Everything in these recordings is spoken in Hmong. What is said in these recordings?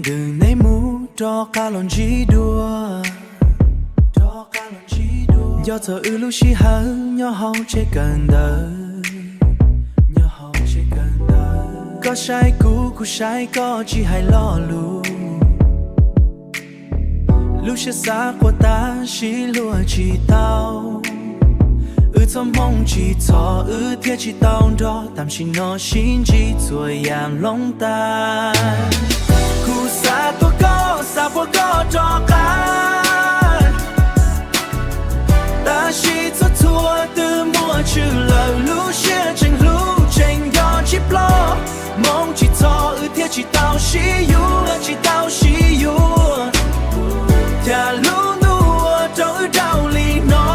Nws neb mus rov qab los ntsib dua, nco txog wb lub sij hawm nyob hauv tsev kawm ntawv. Koj saib kuv, kuv saib koj tsis hais lo lus. Lub siab xav quaj tab sis luag tsis tau. Wb txoj hmoo tsis txhos wb thiaj tsis tau nrog, tam sim no sib ntsib txhua yam loo tas. Kuv xav tuaj koj, xav puag koj rov qab, tab sis txhua txhua twb muaj tswv lawm, lub siab tseem hlub tseem nco tsis ploj. Hmoo tsis txhos wb thiaj tsis tau sib yuav, tsis tau sib yuav. Cas lub ntuj ua rau wb raug li no.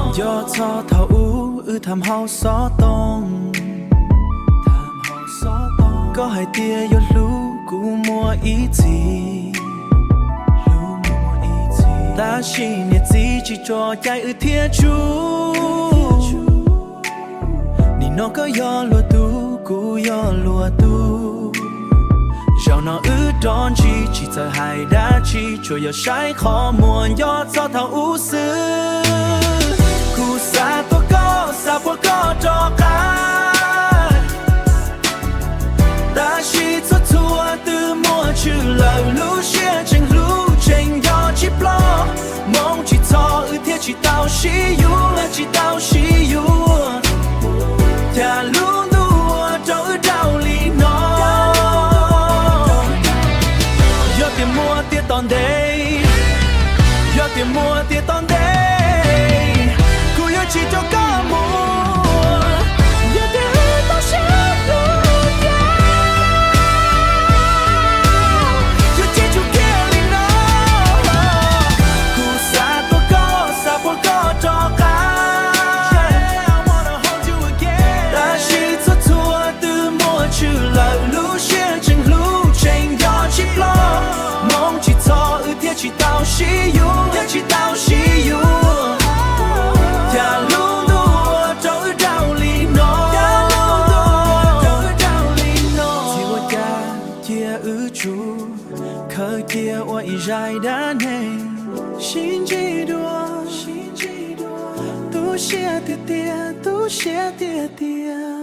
Nco txog thaum ub wb tham hauv xov tooj, koj hais tias yuav hlub kuv muaj ib txhis, tab sis niam txiv tsis tso cai wb thiaj tsum. Nim no koj yog luag tug, kuv yog luag tug. Zaum no wb rov ntsib, tsis txawj hais dab tsi, tsuas yog saib qhov muag nco txog thaum ub xwb. Kuv xav tuaj koj, xav puag koj rov qab, tab sis txhua txhua twb muaj tswv lawm, lub siab tseem hlub tseem nco tsis ploj. Hmoo tsis txhos wb thiaj tsis tau sib yuav, tsis tau sib yuav. Cas lub ntuj ua rau wb raug li no. Yog tias muaj tiam tom ntej, yog tias muaj tiam tom ntej, kuv yuav tsis rau koj mus. Yog tias wb tau sib hlub cas, yuav tsis tsum kiag li no. Kuv xav tuaj koj, xav puag koj rov qab, tab sis txhua txhua twb muaj tswv lawm, lub siab tseem hlub tseem nco tsis ploj. Hmoo tsis txhos wb thiaj tsis tau sib yuav, thiaj tsis tau sib yuav. Cas lub ntuj ua rau wb raug li no. Txiv ua cas cia wb tsum, khaws cia ua ib zaj dab neeg, sib ntsib dua, tu siab tiag tiag, tu siab tiag tiag.